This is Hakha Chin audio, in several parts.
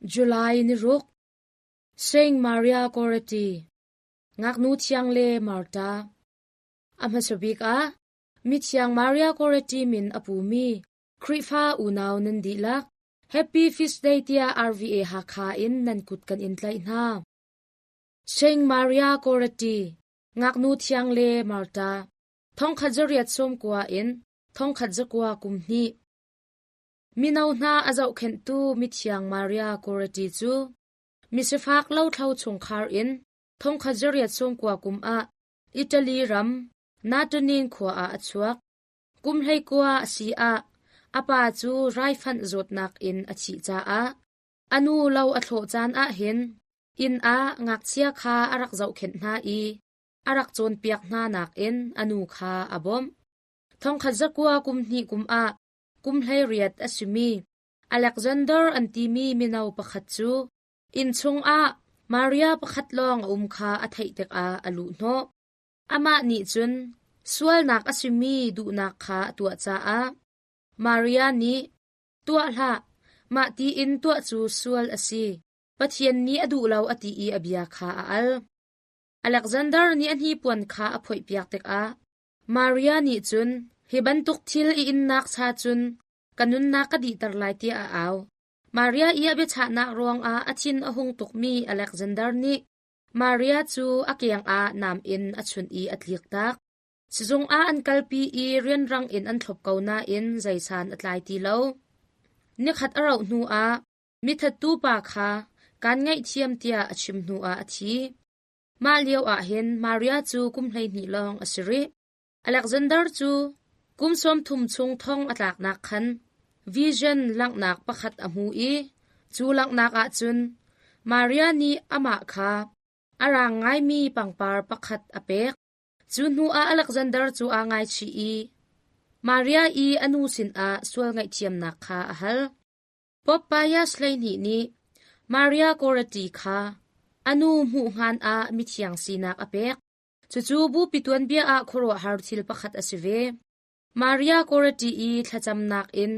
July ni ruk Saint Maria Goretti Ngaknu thiang le Marta A hmasa bik ah Mithiang Maria Goretti min a pumi Khrihfa unau nan dihlak Happy Feast Day tiah RVA Hakha in nan kut kan in tlaih hna. Saint Maria Goretti Ngaknu thiang le Marta Thongkhat zariat sawmkua in thongkhat zakua kum hnih Mino hna a zohkhenhtu mithiang Maria Goretti cu misifak lothlo chungkhar in thongkhat zariat sawmkua kum ah Italy ram Natonin khua ah a chuak. Kum hleikua a si ah a pa cu raifanh zawtnak in a thih caah a nu lo a thlawh caan ahhin inn ah ngakchia kha a rak zohkhenh hna i a rak cawnpiak hna nakin a nu kha a bawmh. Thongkhat zakua kum hnih kum ah kum 18 a simi Alexander an timi mino pakhat cu inn chungah Maria pakhat lawng a um kha a theih tikah a luhhnawh. Amah nih cun sualnak a simi duhnak kha a tuah caah Maria nih tuah hlah, mah tiin tuah cu sual a si, Pathian nih a duh lo a ti i a bia kha a al. Alexander nih a hnipuan kha a phoihpiak tikah Maria nih cun hi bantuk thil i innak cha cun ka nunnak ka dihter lai tiah a au. Maria i a biachahnak ruangah a thin a hung tukmi Alexander nih Maria cu a keng ah nam in a chunh i a tliktak. Sizung ah an kalpi i rianrang in an thlop ko nain zeisan a tlai ti lo. Nikhat a rauh hnuah mithattu pa kha kaan ngaihthiam tiah a chim hnuah a thi. Mah lio ah hin Maria cu kum 12 lawng a si rih. Alexander cu kum 30 chung thong a tlaknak khan vision langhnak pakhat a hmu i cu langhnak ah cun Maria nih amah kha a rang ngaimi pangpar pakhat a pek. Cu hnuah Alexander cu aa ngaichih i Maria i a nu sinah sual ngaihthiamnak kha a hal. Pope Pius 12 nih Maria Goretti kha a nu hmuhhngan ah mithiang sinak a pek. Cucu bupi tuanbia ah khuaruahhar thil pakhat a si ve. Maria Goretti i thlacamnak in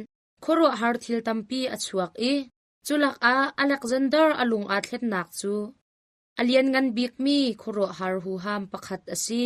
khuaruahhar thil tampi a chuak i culak ah Alexander a lung aa thlennak cu a lianngan bikmi khuaruahhar huham pakhat a si.